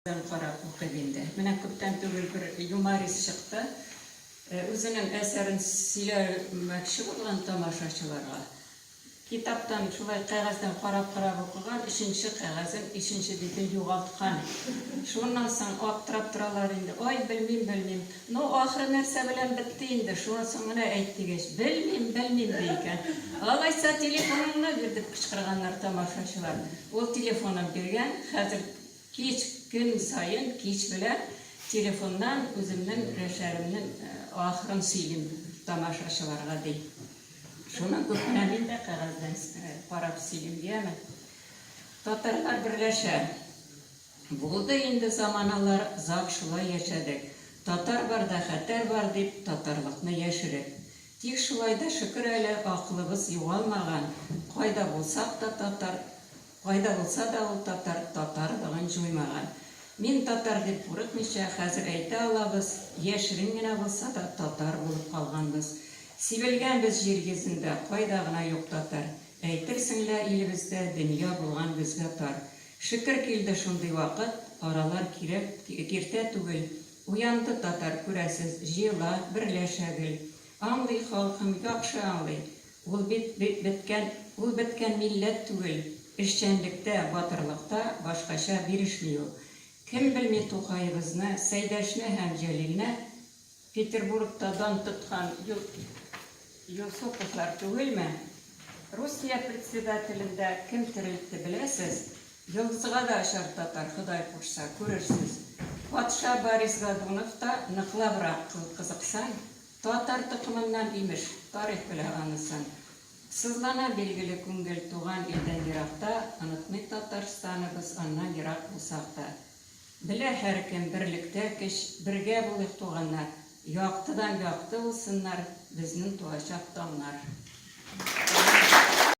Дан карап укыйм инде. Менә күптән түгел бер юморист чыкты. Үзенең әсәрен сөйләмәкче булган тамашачыларга. Китаптан шулай кәгазьдән карап-карап укыган, өченче кәгазен, өченче битен югалткан. Шуннан соң аптырап торалар инде. Ай, белмим, белмим. Ну, ахыры нәрсә белән бетте инде, шунысын гына әйт дигәч, белмим, белмим, ди икән. Алайса телефоныңны бир, дип кычкырганнар тамашачылар. Ул телефонын биргән, хәзер Кич, көн саен кич белән телефоннан үземнең рәшәремнең ахырын сөйлим тамашачыларга, ди. Шуның күк менә мин дә кәгазьдән карап сөйлим, яме. Татарлар берләшә. Булды инде заманалар, зак шулай яшәдек. Татар бар да хәтәр бар дип, татарлыкны яшереп. Тик шулай да шөкер әле акылыбыз югалмаган, кайда булсак та татар, Кайда булса да ул татар, татарлыгын җуймаган. Мин татар дип курыкмыйча, хәзер әйтә алабыз, яшерен генә булса да татар булып калганбыз. Сибелгәнбез җир йөзендә, кайда гына юк татар. Әйтерсең лә илебездә дөнья булган безгә тар. Шөкер килде шундый вакыт, аралар кирәк, киртә түгел. Уянды татар, күрәсез, җыела, берләшә гел. Аңлый халкым, яхшы аңлый. Ул бит беткән, ул беткән милләт түгел, эшчәнлектә, батырлыкта башкача бирешми ул. Кем белми Тукаебызны, Сәйдәшне һәм Җәлилне, Петербургта дан тоткан Юсуповлар түгелме? Русия председателен дә кем терелтте беләсез? Йолдызга да очар татар, Ходай кушса, күрерсез. Патша Борис Годунов та ныклабрак кызыксаң, Татар токымыннан, имеш, тарих белә анысын. Сызлана, билгеле, күңгел, туган илдән еракта, онытмый Татарстаныбыз, аннан ерак булсак та. Белә һәркем, берлектә көч, бергә булыйк, туганнар, яктыдан якты булсыннар безнең туачак таңнар.